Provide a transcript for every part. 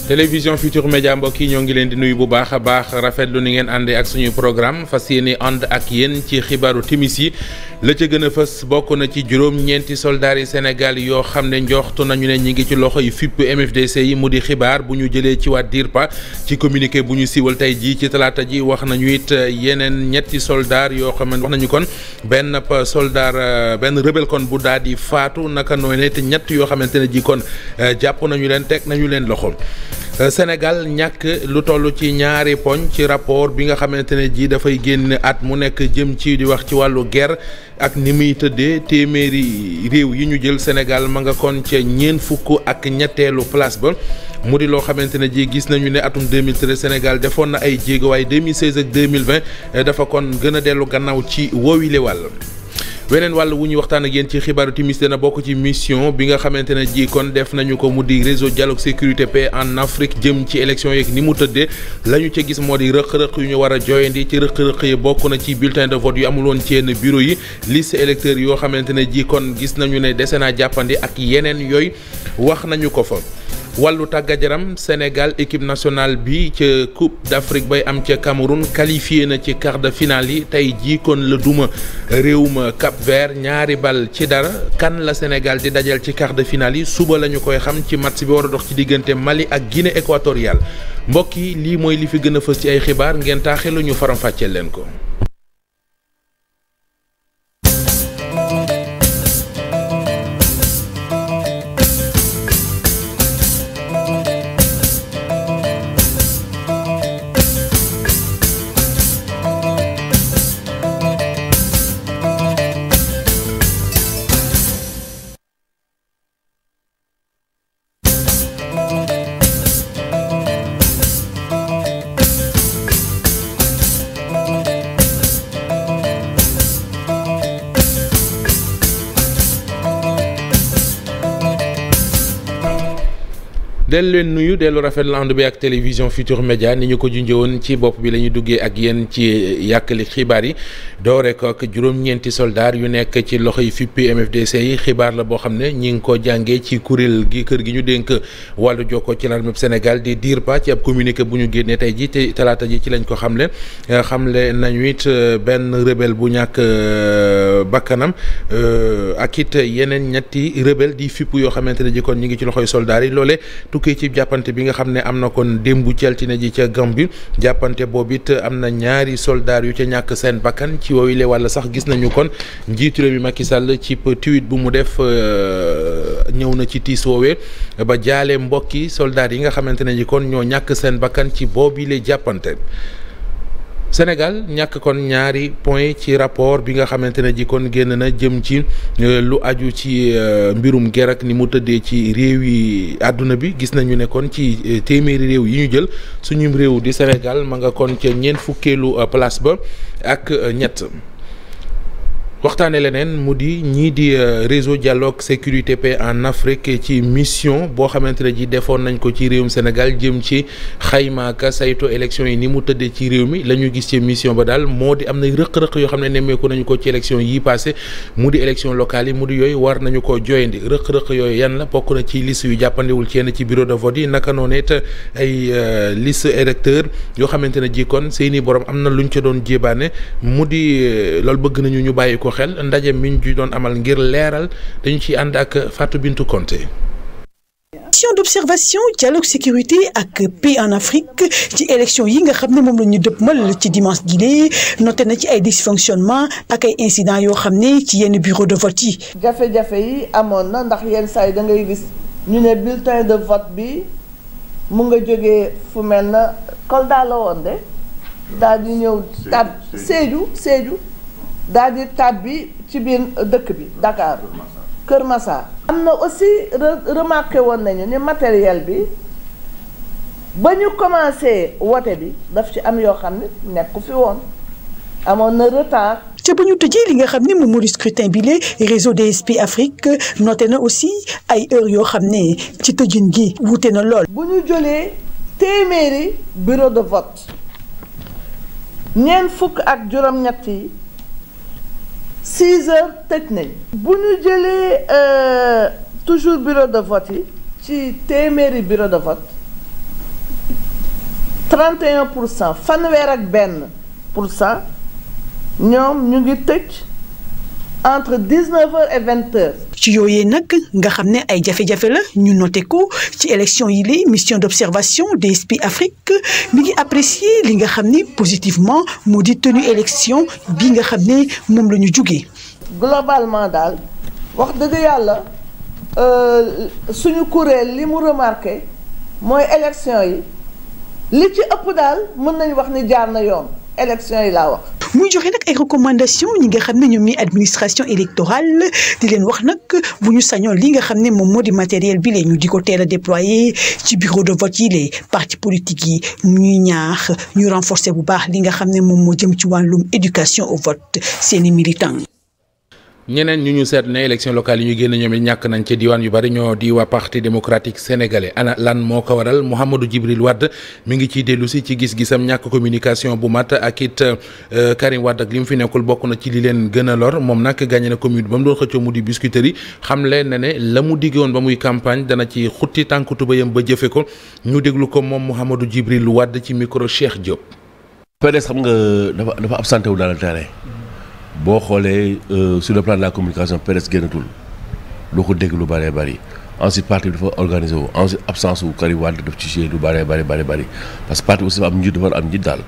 télévision Futur Média mbokk yi ñoo ngi leen di nuyu bu baax a baax rafetlu ni ngeen àndee ak suñu programme fas yéene ànd ak yéen ci xibaaru timis yi la ca gën a fës bokk na ci juróom-ñeenti soldats yi Sénégal yoo xam ne njoxtu nañu ne ñi ngi ci loxo yi FIP MFDC yi mu di xibaar bu ñu jëlee ci waa DIRPA ci communiqué bu ñu siiwal tey jii ci talaata ji wax nañu it yeneen ñetti soldats yoo xam ne wax nañu kon benn soldat benn rebelle kon bu daal di faatu naka noonu it ñett yoo xamante ne ji kon jàpp nañu leen teg nañu leen loxo. Sénégal ñàkk lu toll ci ñaari poñ ci rapport bi nga xamante ne ji dafay génn at mu nekk jëm ci di wax ci wàllu guerre ak ni muy tëddee téeméeri réew yi ñu jël Sénégal ma nga kon ca ñeent fukk ak ñetteelu place ba mu di loo xamante ne ji gis nañu ne atum 2013 Sénégal defoon na ay jéego waaye 2016 ak 2020 dafa kon gën a dellu gannaaw ci woowile wàll. weneen wàll wu ñuy waxtaan ak yéen ci xibaaru timis dana bokk ci mission bi nga xamante ne ji kon def nañu ko mu di réseau dialogue sécurité paix en Afrique jëm ci élection yeeg ni mu tëddee la ñu ca gis moo di rëq-rëq yu ñu war a jooyandi ci rëq-rëq yi bokk na ci bulletin de vote yu amul woon ci yenn bureau yi liste électeurs yoo xamante ne ji kon gis nañu ne dese naa jàppandi ak yeneen yooyu wax nañu ko fa. wàllu tàggat yaram Sénégal équipe nationale bi ca Coupe d'Afrique bay am ca Cameroun qualifié na ci quart de finale yi tey jii kon la duma réewum Cap-Vert ñaari bal ci dara kan la Sénégal di dajal ci quart de finale yi suba la ñu koy xam ci match bi war a dox ci diggante Mali ak Guinée équatoriale mbokk yi lii mooy li fi gën a fës ci ay xibaar ngeen taaxee lu ñu faram-fàcceel leen ko. dellu leen nuyu dellu rafetlu ànd bi ak télévision Futur Média ni ñu ko junjëwoon ci bopp bi la ñu duggee ak yéen ci yàkkali xibaar yi doore ko ak juróom-ñeenti soldats yu nekk ci loxo yi FIP MFDC yi xibaar la boo xam ne ñi ngi ko jàngee ci kuréel gi kër gi ñu dénk wàllu jokkoo ci l'armée Sénégal di DIRPA ci ab communiqué bu ñu génnee tey ji te talaata ji ci lañ ko xamle nañu it benn rebelle bu ñàkk bakkanam ak it yeneen ñetti rebelle di FIP yoo xamante ne ji kon ñi ngi ci loxoy soldats yi loole tukkee ci jàppante bi nga xam ne am na kon démbu ci altine ji ca Gambie jàppante boobu it am na ñaari soldats yu ca ñàkk seen bakkan ci woowile walla sax gis nañu kon njiitu réew mi Macky Sall ci tweet bu mu def ñëw na ci tiis woowee ba jaale mbokki soldats yi nga xamante ne ji kon ñoo ñàkk seen bakkan ci boobile jàppante. Sénégal ñàkk kon ñaari point ci rapport bi nga xamante ne ji kon génn na jëm ci lu aju ci mbirum guerre ak ni mu tëddee ci réew yi àdduna bi gis nañu ne kon ci téeméeri réew yi ñu jël suñu réew di Sénégal ma nga kon ca ñeent fukkeelu place ba ak ñett. waxtaane leneen mu di ñii di réseau dialogue sécurité paix en Afrique ci mission boo xamante ne ji defoon nañ ko ci réewum Sénégal jëm ci xaymaaka saytu élection yi ni mu tëddee ci réew mi la ñu gis ci mission ba daal moo di am na rëq-rëq yoo xam ne nemmeeku nañu ko ci élection yi passé mu di élection locale yi mu di yooyu war nañu ko joyandi rëq-rëq yooyu yan la bokk na ci liste yu jàppandiwul ci yenn ci bureau de vote yi naka noonu it ay liste électeur yoo xamante ne ji kon seeni borom am na luñ ca doon jébaane mu di loolu bëgg nañu ñu bàyyi ko xel ndaje miñ ju doon amal ngir leeral dañu ci ànd ak Fatou Bintou Konté. mission d'observation dialogue sécurité ak paix en Afrique ci élection yi nga xam ne moom la ñu dëppmal ci dimanche gi noté na ci ay dysfonctionnement ak ay incidents yoo xam ne ci yenn bureau de vote yi. jafe-jafe yi amoon na ndax yenn saa yi da ngay gis ñu ne bulletin de vote bi mu nga jógee fu mel na Kolda la woon de daal di ñëw tab Sédhiou daal di tàbbi ci biir dëkk bi Dakar Kër Massar. am na aussi remarqué woon nañu ni matériel bi ba ñu commencé wote bi daf ci am yoo xam ne nekku fi woon amoon na retard. te ba ñu tëjee li nga xam ne moom moo di scrutin bi le réseau DSP Afrique noté na aussi ay heures yoo xam ne ci tëjin gi wuute na lool. bu ñu jëlee téeméeri bureau de vote ñeent fukk ak juróom-ñett yi 6 heures tëj nañ. bu ñu jëlee toujours bureau de vote yi ci téeméeri bureau de vote 31% fanweer ak benn % ñoom ñu ngi tëj entre 19h et 20h. ci yooyee nag nga xam ne ay jafe-jafe la ñu noté ko ci élection yi la mission d'observation DSP Afrique mi ngi apprécier li nga xam ne positivement moo di tenue élection bi nga xam ne moom la ñu jugee. globalement daal wax dëgg yàlla suñu kuréel li mu remarqué mooy élection yi li ci ëpp daal mën nañu wax ni jaar na yoon élection yi laa wax. muy joxe nag ay recommandations ñi nga xam ne ñoom ñi administration électorale di leen wax nag bu ñu sañoon li nga xam ne moom moo di matériel bi la ñu di ko teel a déployer ci bureau de vote yi les partis politiques yi ñuy ñaax ñu renforcer bu baax li nga xam ne moom moo jëm ci wàllum éducation au vote seeni militants. ñeneen ñu seet ne élection locale yi ñu génn ñoom it ñàkk nañ ci diwaan yu bari ñoo di waa parti démocratique sénégalais ana lan moo ko waral Mouhamadou Djibril Wade mi ngi ciy dellu si ci gis-gisam ñàkk communication bu mat ak it Karim Wade ak li mu fi nekkul bokk na ci li leen gën a lor moom nag gagné na commune ba mu doon xëccoo mu di Biscuiterie xam leen ne la mu diggoon ba muy campagne dana ci xutti tànk tubéyam ba jëfe ko ñu déglu ko moom Mouhamadou Djibril Wade ci micro Cheikh Diop. PDS xam nga dafa absenté wu dans le terrain. boo xoolee sur le plan de la communication PDS génnatul doo ko dégg lu bëree bëri ensuite parti bi dafa organisé wu ensuite absence wu Karim Wade daf ci joué lu bëree bëri parce que parti aussi dafa am njiit dafa am njiit daal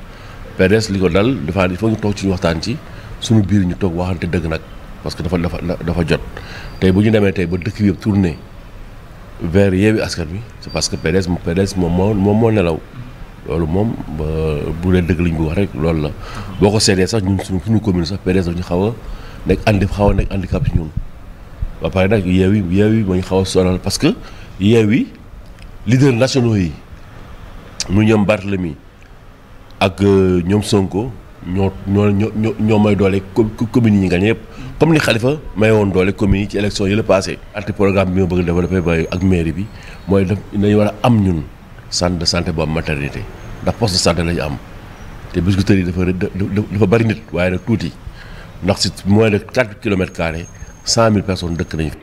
PDS li ko dal dafa il faut ñu toog ci ñu waxtaan ci suñu biir ñu toog waxante dëgg nag parce que dafa jot tey bu ñu demee tey ba dëkk bi yëpp tourné vers Yewwi Askan Wi c'est parce que PDS moom moo nelaw loolu moom bu dee dëgg lañ bu wax rek loolu la boo ko seetee sax ñun suñu commune sax PDS dañu xaw a nekk handicap ci ñun ba pare nag Yewwi moo ñu xaw a sonal parce que Yewwi leader nationaux yi mu ñoom Barthélemy ak ñoom Sonko ñoo may doole communes yi ñu gañe yëpp comme ni Khalifa may woon doole communes yi ci élection yi la passé anti programme bi ma bëgg développé ba ak mairie bi mooy dañu war a am ñun centre de santé bu am maternité ndax poste de santé la ñu am te Biscuiterie dafa bari nit waaye nag tuuti ndax si moins de 4 kilomètres carrés 100 000 personnes dëkk nañu fi.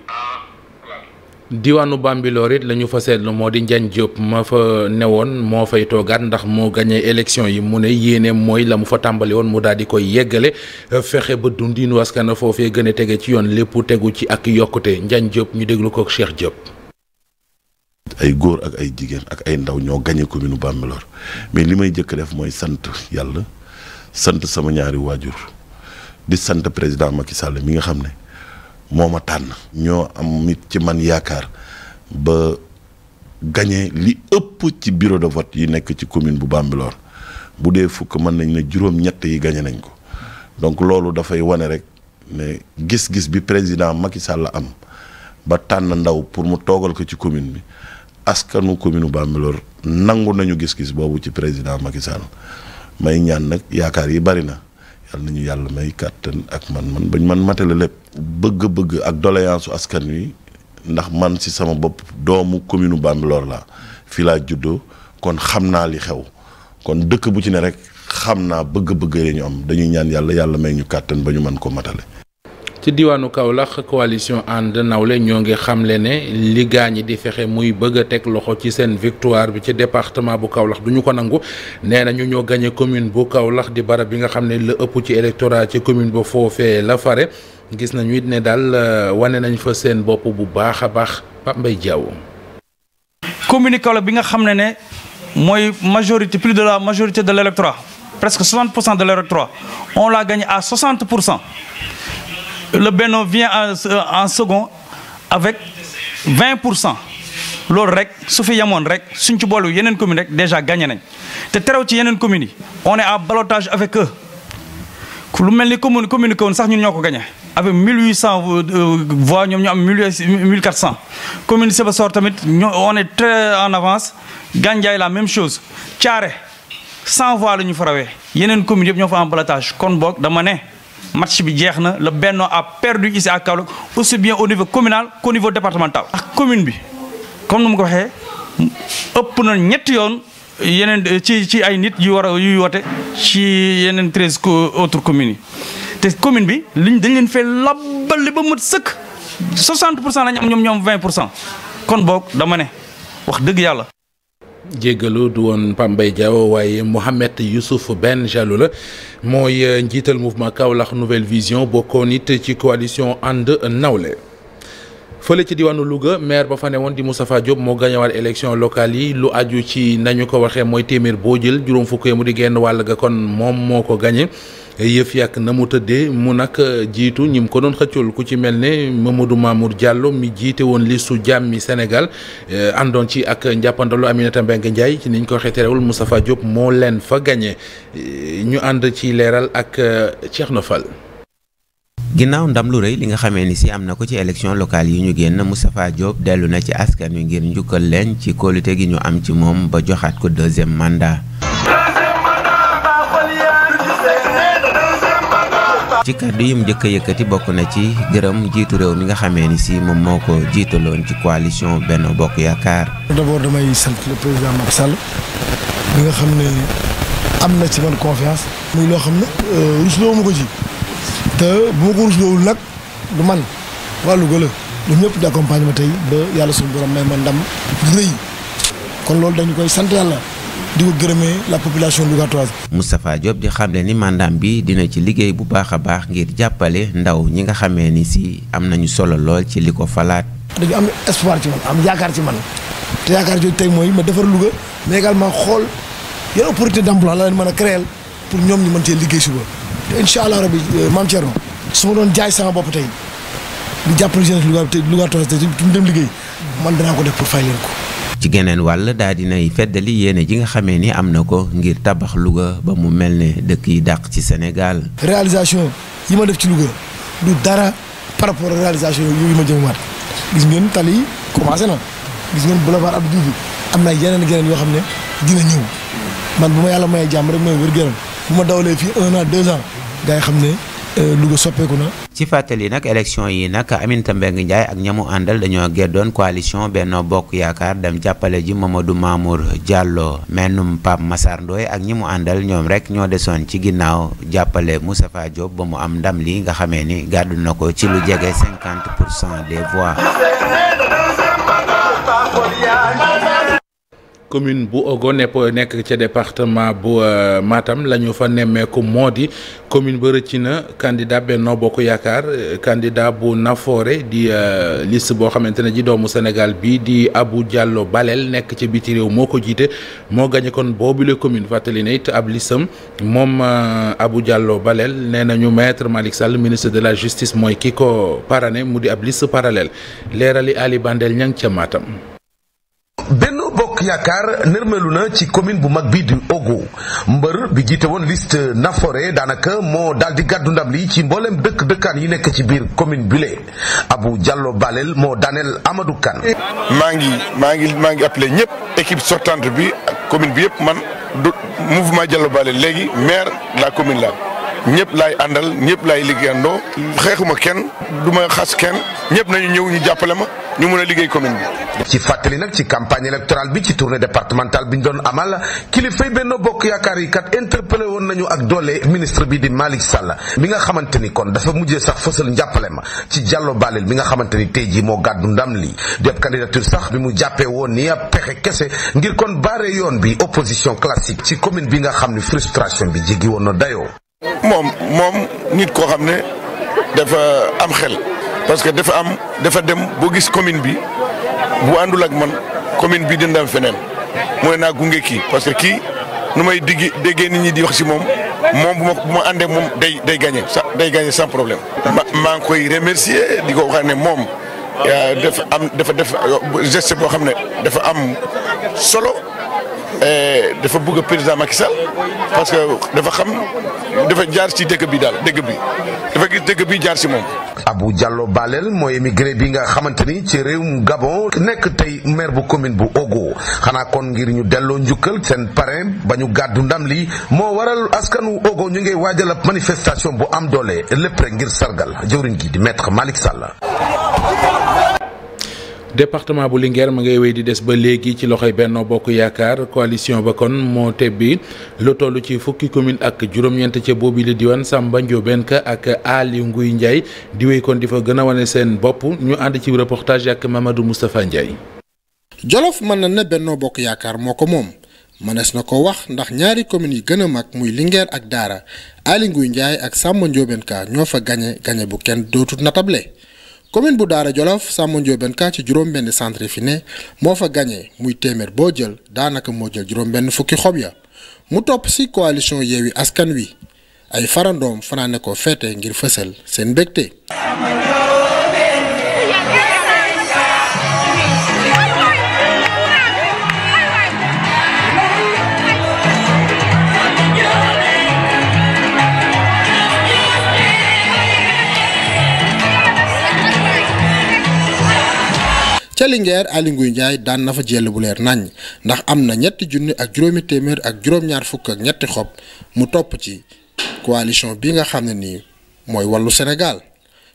diwaanu Bambilor it la ñu fa seetlu moo di Ndiagne Diop ma fa newoon moo fay toogaat ndax moo gagné élection yi mu ne yéene mooy la mu fa tàmbali woon mu daal di koy yeggale fexe ba dundinu askan foofee gën a tege ci yoon lépp tegu ci ak yokkute Ndiagne Diop ñu déglu ko Cheikh Diop. ay góor ak ay jigéen ak ay ndaw ñoo gagné commune Bambilor mais li may jëkk def mooy sant yàlla sant sama ñaari waajur di sant président Macky Sall mi nga xam ne moo ma tànn ñoo am it ci man yaakaar ba gagné li ëpp ci bureau de vote yi nekk ci commune bu Bambilor bu dee fukk mën nañ ne juróom-ñett yi gagné nañ ko donc loolu dafay wane rek ne gis-gis bi président Macky Sall am ba tànn ndaw pour mu toogal ko ci commune bi askanu commune Bambilor nangu nañu gis-gis boobu ci président Macky Sall may ñaan nag yaakaar yi bari na yàlla nañu yàlla may kàttan ak man bañ man matale lépp bëgg-bëgg ak doléance askan wi ndax man ci sama bopp doomu commune Bambilor la fii laa juddoo kon xam naa li xew kon dëkk bu ci ne rek xam naa bëgg-bëgg la ñu am dañuy ñaan yàlla may ñu kàttan ba ñu mën ko matale. ci diwaanu Kaolack coalition ànd nawle ñoo ngi xamle ne li gaañi di fexe muy bëgg a teg loxo ci seen victoire bi ci département bu Kaolack du ñu ko nangu nee na ñu ñoo gagné commune bu Kaolack di barab bi nga xam ne la ëpp ci électorat ci commune ba foofee la fare gis nañu it ne daal wane nañ fa seen bopp bu baax a baax Pape Mbaye Diaw. commune Kaolack bi nga xam ne mooy majorité plus de la majorité de l'électorat presque 60% de l'électorat on l'a gagné à 60%. Le Benno vient en second avec 20%. loolu rek su fi yamoon rek suñ ci boolu yeneen commune rek déjà gagné nañ te terew ci yeneen communes yi on est à ballottage avec eux lu mel ni commune woon sax ñun ñoo ko gagné avec 1800 voix ñoom ñu am 1400 commune Sibassor tamit on est très en avance Gandiaye la même chose Thiaré 100 voix la ñu fa rawee yeneen communes yëpp ñoo fa am ballottage kon boog dama ne match bi jeex na le Benno a perdu ici à Kaolack aussi bien au niveau communal qu'au niveau départemental. ak commune bi comme nu mu ko waxee ëpp na ñetti yoon yeneen ci ay nit yuy woote ci yeneen 13 autres communes yi te commune bi dañ leen fee labbali ba mat sëkk 60% lañ am ñoom 20% kon boog dama ne wax dëgg yàlla. jéggalu du woon Pambay Diaw waaye Mohamed Youssouf Ben Jallow la mooy njiital mouvement Kaolack Nouvelle Vision bokkoon it ci coalition ànd nawle. fële ci diwaanu Louga maire ba fa ne woon di Moustapha Diop moo gañewaat élection locale yi lu aju ci nañu ko waxee mooy téeméer boo jël juróom fukk mu di genn wàll ga kon moom moo ko gañe yëf yàq na mu tëddee mu nag jiitu ñi mu ko doon xëccul ku ci mel ne Mamadou Mamour Diallo mi jiite woon listu Jàmmi Sénégal àndoon ci ak njàppandalu Aminata Mbengue Ndiaye ci niñ ko waxee terewul Moustapha Diop moo leen fa gañe ñu ànd ci leeral ak Thierno Fall. ginnaaw ndam lu rëy li nga xamee ni si am na ko ci élection locale yi ñu génn Moustapha Diop dellu na ci askan wi ngir njukkal leen ci kóolute gi ñu am ci moom ba joxaat ko deuxième mandat. ci kàddu yi mu njëkk a yëkkati bokk na ci gërëm jiitu réew mi nga xamee ni si moom moo ko jiitaloon ci coalition Benno Bokk Yaakaar. d'abord damay sant le président Macky Sall bi nga xam ne am na ci man confiance muy loo xam ne rusloo ma ko ci. te bu ma ko rusloowul nag du man waa Louga la ñun ñëpp di accompagner ma tey ba yàlla suñu borom may ma ndam lu rëy kon loolu dañu koy sant yàlla di ko gërëmee la population lougatoise. Moustapha Diop di xamle ni mandaam bi dina ci liggéey bu baax a baax ngir jàppale ndaw ñi nga xamee ni si am nañu solo lool ci li ko falaat. dañu am espoir ci man am yaakaar ci man te yaakaar jooju tey mooy ma defar Louga mais également xool yan opportunité d'emploi la leen mën a créer pour ñoom ñu mën cee liggéey suba. te incha allah rabi maam Thierno su ma doon jaay sama bopp tey di jàppale jeunesse Louga te Louga toog te mu dem liggéey man danaa ko def pour fay leen ko. ci geneen wàll daal dinay feddali yéene ji nga xamee ni am na ko ngir tabax Louga ba mu mel ne dëkk yi dàq ci Sénégal. réalisation yi ma def ci Louga du dara par rapport ak réalisation yooyu ma jëmwaat gis ngeen tali yi commencé na gis ngeen boulevard Abdou Diouf am na yeneen yoo xam ne dina ñëw man bu ma yàlla mayee jàmm rek mooy wér-gu-yaram bu ma dawalee fii 1 an 2 ans gaa yi xam ne Louga soppeeku na. ci fàttali nag élection yi nag Aminata Mbengue Ndiaye ak ñamu àndal dañoo geddoon coalition Benno Bokk Yaakaar dem jàppale ji Mamadou Mamour Diallo mennum Pape Massar Ndoye ak ñi mu àndal ñoom rek ñoo desoon ci ginnaaw jàppale Moustapha Diop ba mu am ndam li nga xamee ni gàddu na ko ci lu jege 50% des voix. commune bu Ogo nekk ca département bu Matam la ñu fa nemmeeku moo di commune ba rëcc na candidat Benno Bokk Yaakaar candidat bu Nafoore di liste boo xamante ne ji doomu Sénégal bi di Abou Diallo Balel nekk ca biti réew moo ko jiite moo gañe kon boobule commune fàttali ne it ab listam moom Abou Diallo Balel nee nañu maître Malick Sall ministre de la justice mooy ki ko parrainé mu di ab liste parallèle leerali Ali Bandel ñang ca Matam. Benno Bokk Yaakaar nërmelu na ci commune bu mag bi di Ogo mbër bi jiite woon liste Nafoore daanaka moo daal di gàddu ndam li ci mboolem dëkkaan yi nekk ci biir commune bi le Abou Diallo Balel moo daaneel Amadou Kane. maa ngi appelé ñëpp équipe sortante bi ak commune bi yëpp man du mouvement Diallo Balel léegi maire la commune la ñëpp laay àndal ñëpp laay liggéeyandoo xeexuma kenn du ma xas kenn ñëpp nañu ñëw ñu jàppale ma ñu mën a liggéey commune bi. ci fàttali nag ci campagne électorale bi ci tournée départementale bi ñu doon amal kilifay Benno Bokk Yaakaar yi kat interpellé woon nañu ak doole ministre bi di Malick Sall mi nga xamante ni kon dafa mujjee sax fësal njàppale ma ci Diallo Balel mi nga xamante ni tey jii moo gàddu ndam li di ab candidature sax bi mu jàppee woon ni ab pexe kese ngir kon baare yoon bi opposition classique ci commune bi nga xam ne frustration bi jéggi woon na dayoo. moom nit koo xam ne dafa am xel parce que dafa dem boo gis commune bi bu àndul ak man commune bi dina dem feneen mu ne naa gunge kii parce que kii nu may déggee nit ñi di wax si moom bu ma àndee moom day gagné sans problème. maa ngi koy remercier di ko wax ne moom dafa def geste boo xam ne dafa am solo. dafa bëgg président Macky Sall parce que dafa jaar ci dëkk bi dafa gis dëkk bi jaar ci moom. Abou Diallo Balel mooy émigré bi nga xamante ni ci réewum Gabon nekk tey maire bu commune bu Ogo xanaa kon ngir ñu delloo njukkal seen parrain ba ñu gàddu ndam li moo waral askanu Ogo ñu ngi waajal ab manifestation bu am doole lépp rek ngir sargal jëwriñ gi di maître Malick Sall. département bu Linguère ma ngay wéy di des ba léegi ci loxoy Benno Bokk Yaakaar coalition ba kon moo tebbi lu toll ci fukki commune ak juróom-ñeent ca boobu la diwaan Samba Ndiobène Ka ak Ali Nguy Ndiaye di wéy kon di fa gën a wane seen bopp ñu ànd ci reportage ak Mamadou Moustapha Ndiaye. Jolof mën na ne Benno Bokk Yaakaar moo ko moom mënees na ko wax ndax ñaari communes yi gën a mag muy Linguère ak Daara Aly Ngouille Ndiaye ak Samba Ndiobène Ka ñoo fa gañe bu kenn dootut natable commune bu Daara Jolof Samba Ndiobène Ka ci juróom-benn centre yi fi ne moo fa gañe muy téeméer boo jël daanaka moo jël juróom-benn fukki xob ya mu topp ci coalition Yewwi Askan Wi ay farandoom fanaane ko feete ngir fësal seen mbégte. ca Linguère Aly Ngouille Ndiaye daan na fa jël bu leer nañ ndax am na ñetti junni ak juróomi téeméer ak juróom-ñaar fukk ak ñetti xob mu topp ci coalition bi nga xam ne nii mooy wàllu Sénégal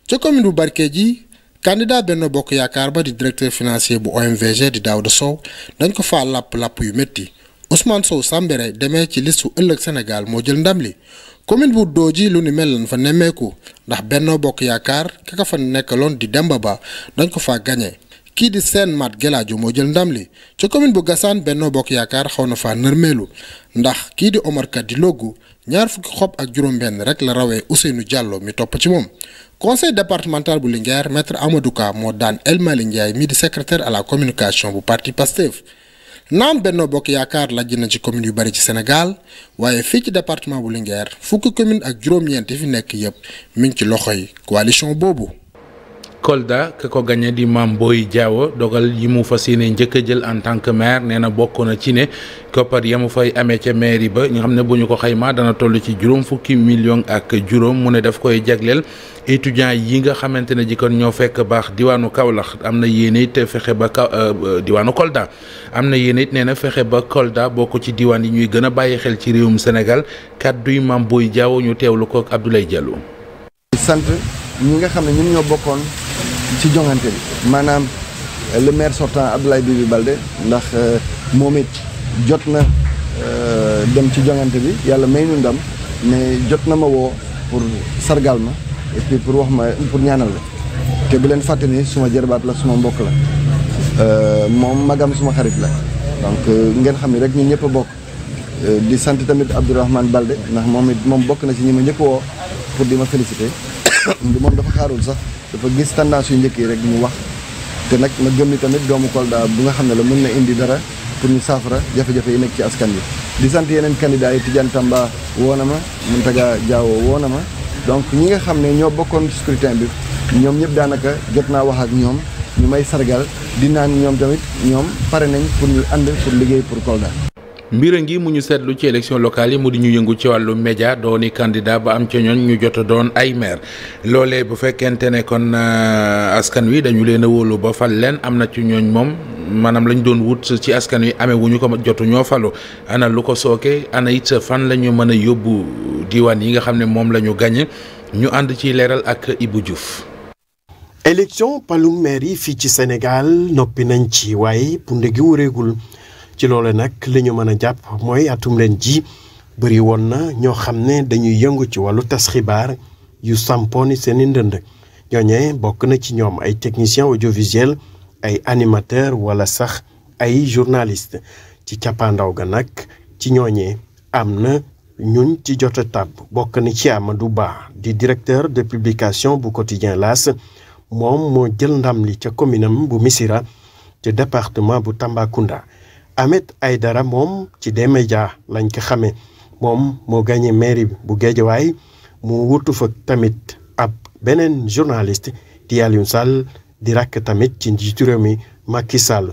ca commune bu Barkédji candidat Benno Bokk Yaakaar ba di directeur financier bu OMVG di Daouda Sow dañ ko faa làpp yu métti Ousmane Sow Sambéré demee ci listu ëllëg Sénégal moo jël ndam li commune bu Dodji lu ni mel lan fa nemmeeku ndax Benno Bokk Yaakaar ka fa nekkaloon di Demba Ba dañ ko faa gañe kii di Sène Mat Gelaajo moo jël ndam li ca commune bu Gassane Benno Bokk Yaakaar xaw na faa nërmeelu ndax kii di Omar Kat di loggu ñaar fukki xob ak juróom-benn rek la rawee Ousseynou Diallo mi topp ci moom. conseil départemental bu Linguère maître Amadou Ka moo daan El Mali Ndiaye mi di secrétaire à la communication bu parti Pastef naam Benno Bokk Yaakaar lajj na ci commune yu bari ci Sénégal waaye fii ci département bu Linguère fukki commune ak juróom-ñeent fi nekk yépp mi ngi ci loxoy coalition boobu. Kolda ka ko gagné di Mame Boye Diao dogal yi mu fas yéene njëkk a jël en tant que maire nee na bokk na ci ne koppar ya mu fay amee ca mairie ba nga xam ne bu ñu ko xaymaa dana toll ci juróom fukki million ak juróom mu ne daf koy jagleel étudiants yi nga xamante ne ji kon ñoo fekk baax diwaanu Kaolack am na yéene it fexe ba diwaanu Kolda am na yéene it nee na fexe ba Kolda bokk ci diwaan yi ñuy gën a bàyyi xel ci réewum Sénégal kàdduy Mame Boye Diao ñu teewlu ko ak Abdoulaye Diallo. sant ñi nga xam ne ñun ñoo bokkoon ci jongante bi maanaam le maire sortant Abdoulaye Bibi Baldé ndax moom it jot na dem ci jongante bi yàlla may nu ndam mais jot na ma woo pour sargal ma et puis pour wax ma pour ñaanal la te bu leen fàtte ni suma jërbaat la suma mbokk la moom magam suma xarit la donc ngeen xam ni rek ñun ñëpp a bokk di sant tamit Abdourahmane Baldé ndax moom bokk na ci ñi ma njëkk woo pour di ma féliciter moom dafa xaarul sax dafa gis tendance yu njëkk yi rek mu wax te nag ma gëm ni tamit doomu Kolda bu nga xam ne la mën na indi dara pour ñu saafara jafe-jafe yi nekk ci askan bi di sant yeneen candidats yi Tidiane Tamba woo na ma Mountaga Diawo woo na ma donc ñi nga xam ne ñoo bokkoon scrutin bi ñoom ñëpp daanaka jot naa wax ak ñoom ñu may sargal di naan ñoom tamit ñoom pare nañ pour ñu ànd pour liggéey pour Kolda. mbir ngi mu ñu seetlu ci élection locale yi mu di ñu yëngu ci wàllu média dooni candidat ba am ca ñooñ ñu jot a doon ay maire loolee bu fekkente ne kon askan wi dañu leen a wóolu ba fal leen am na ci ñooñ moom maanaam lañ doon wut ci askan wi amee wu ñu ko jotu ñoo falu ana lu ko sooke ana it fan la ñu mën a yóbbu diwaan yi nga xam ne moom la ñu gañe ñu ànd ci leeral ak Ibou Diouf. élection palum maire yi fii ci Sénégal noppi nañ ci waaye punde gi wureegul ci loolu nag li ñu mën a jàpp mooy atum ren ji bëri woon na ñoo xam ne dañuy yëngu ci wàllu tas xibaar yu sampooni seeni ndënd ñooñee bokk na ci ñoom ay technicien audiovisuel ay animateur wala sax ay journaliste ci cappaandaw ga nag ci ñooñee am na ñun ci jot a tàbb bokk na ci Amadou Ba di directeur de publication bu quotidien L'As moom moo jël ndam li ca commune am bu Missirah ci département bu Tambacounda Ahmed Aïdara moom ci des médias lañ ko xamee moom moo gagné mairie bu Guédiawaye mu wutu fa tamit ab beneen journaliste di Alioune Sall di rakk tamit ci njiitu réew mi Macky Sall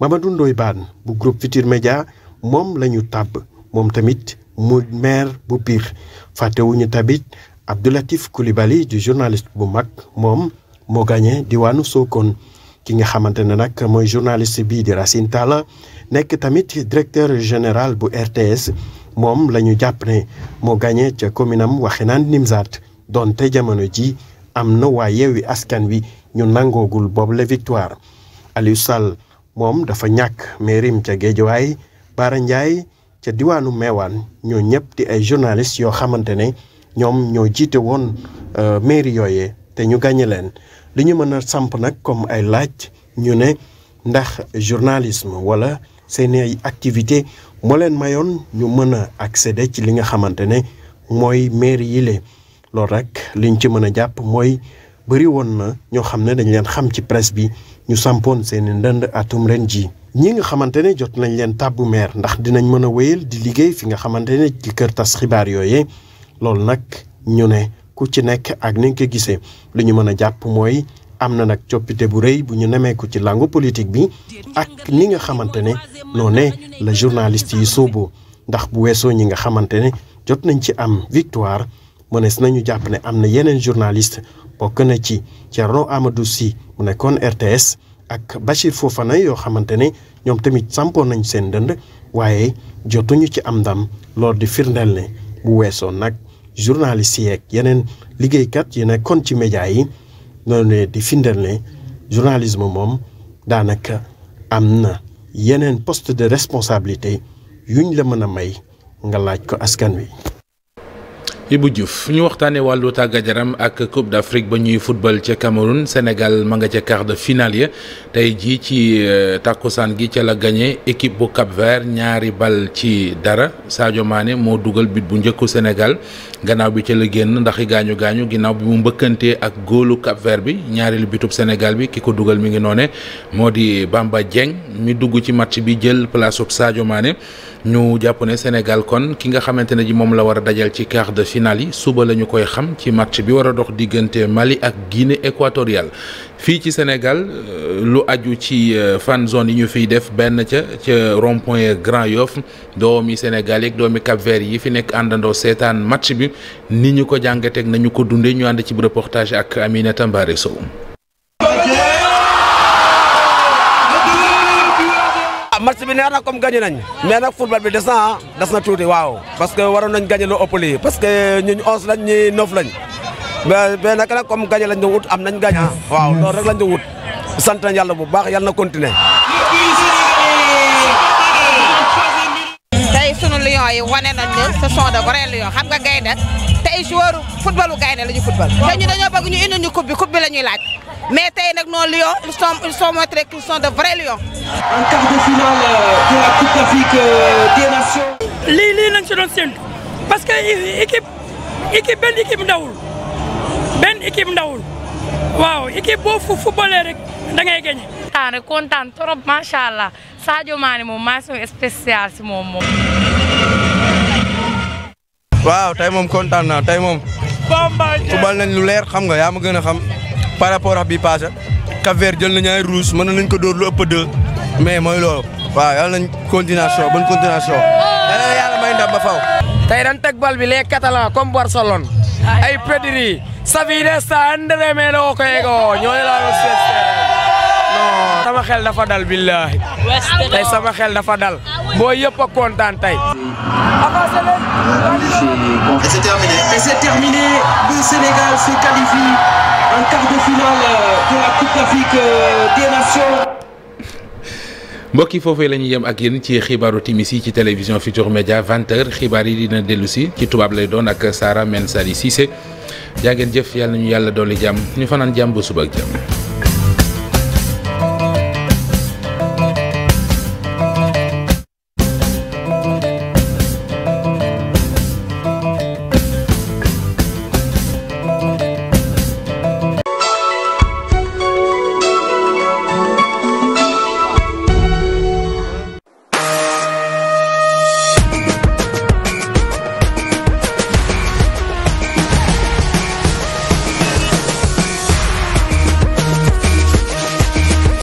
Mamadou Ndoye Bane bu groupe Futurs Médias moom la ñu tàbb moom tamit mu maire bu Pire fàttewuñu tamit Abdoulatif Coulibaly du journaliste bu mag moom moo gagné diwaanu Sokone ki nga xamante ne nag mooy journaliste bii di Racine Talla nekk tamit directeur général bu RTS moom la ñu jàpp ne moo gagné ca commune am Waxinaan Nimzaat donte jamono ji am na waa Yewwi Askan Wi ñu nangoogul boobu la victoire Aliou Sall moom dafa ñàkk mairim ca Guédiawaye Bara Ndiaye ca diwaanu Meewaan ñoo ñëpp di ay journalistes yoo xamante ne ñoom ñoo jiite woon mairie yooyee te ñu gagné leen li ñu mën a samp nag comme ay laaj ñu ne ndax journalisme wala seen ay activité moo leen mayoon ñu mën a accéder ci li nga xamante ne mooy mairie yi le loolu rek liñ ci mën a jàpp mooy bëri woon na ñoo xam ne dañ leen xam ci presse bi ñu sampoon seen ndënd atum ren ji ñi nga xamante ne jot nañ leen tàbbu maire ndax dinañ mën a wéyal di liggéey fi nga xamante ne ci kër tas xibaar yooyee loolu nag ñu ne ku ci nekk ak ni nga ko gisee li ñu mën a jàpp mooy am na nag coppite bu rëy bu ñu nemeeku ci langue politique bi ak ni nga xamante ne noonee la journaliste yi sóoboo ndax bu weesoo ñi nga xamante ne jot nañ ci am victoire mënees nañu jàpp ne am na yeneen journaliste bokk na ci Thierno Amadou Sy mu nekkoon RTS ak Bachir Fofana yoo xamante ne ñoom tamit sampoon nañ seen dënd waaye jotuñu ci am ndam loolu di firndeel ne bu weesoo nag journaliste yeeg yeneen liggéeykat yi nekkoon ci média yi noonu ne di firndeel ne journalisme moom daanaka am na yeneen poste de responsabilité yuñ la mën a may nga laaj ko askan wi. Ibou Diouf ñu waxtaanee wàllu tàggat yaram ak Coupe d'Afrique ba ñuy football ca Cameroun Sénégal ma nga ca quart de finale ya tey jii ci takkusaan gi ca la gagné équipe bu Cap-Vert 2-0 Sadio Mané moo dugal but bu njëkku Sénégal gannaaw bi ca la génn ndax i gaañu ginnaaw bi mu mbëkkantee ak góolu Cap-Vert bi ñaareelu bitub Sénégal bi ki ko dugal mi ngi noone moo di Bamba Dieng mi dugg ci match bi jël place ub Sadio Mané ñu jàpp ne Sénégal kon ki nga xamante ne ji moom la war a dajal ci quart de finale yi suba la ñu koy xam ci match bi war a dox diggante Mali ak Guinée équatoriale fii ci Sénégal lu aju ci fan zone yi ñu fiy def benn ca rond-point Grand Yoff doomi Sénégal yeeg doomi Cap-Vert yi fi nekk àndandoo seetaan match bi ni ñu ko jàngateeg nañu ko dundee ñu ànd ci reportage ak Aminata Mbare Sow. match bi neex na comme gagné nañ mais nag football bi des na tuuti waaw parce que waroon nañ gagné lu ëpp lii parce que ñun 11 lañ ñi 9 lañ mais nag comme gagné lañ doon wut am nañ gagné waaw loolu rek lañ doon wut sant nañ yàlla bu baax yàlla na continuer. tey sunu lions yi wane nañ ne ce sont de vrais lions xam nga gaynde tey joueur footballu gaynde la ñu football te ñu dañoo bëgg ñu indi ñu coupe bi la ñuy laaj. mais tey nag nos lions ils sont montrés qu'ils sont de vrais lions. en quart de finale de la Coupe d'Afrique des Nations. lii lañ si doon séntu parce que benn équipe ndawul waaw équipe boo footballee rek da ngay gagné. kontaan trop macha allah Sadio Mané moom mention spéciale si moom. waaw tey moom kontaan naa tey moom. football nañ lu leer xam nga yaa ma gën a xam. par rapport ak bii passé Cap-Vert jël nañu ay rouge mën nañ ko dóor lu ëpp 2 mais mooy loolu waaw yàlla nañ continuation bonne continuation yàlla may ndam ba faw tey dañ teg bal bi les Catalans comme Barcelone ay Pedri Xavi sta André lo ko yego ñooy la non sama xel dafa dal billahi tey sama xel dafa dal booy yëpp a kontaan tey. Et c'est terminé. Le Sénégal se qualifie en quart de finale de la Coupe d'Afrique des Nations. mbokk yi foofee la ñuy yem ak yéen ci xibaaru timis yi ci télévision Futurs Médias 20h xibaar yi dina dellu si ci tubaab lay doon ak Sara Mensali Cissé jaa ngeen jëf yàlla nañu yàlla dolli jàmm ñu fanaan jàmm ba suba ak jàmm.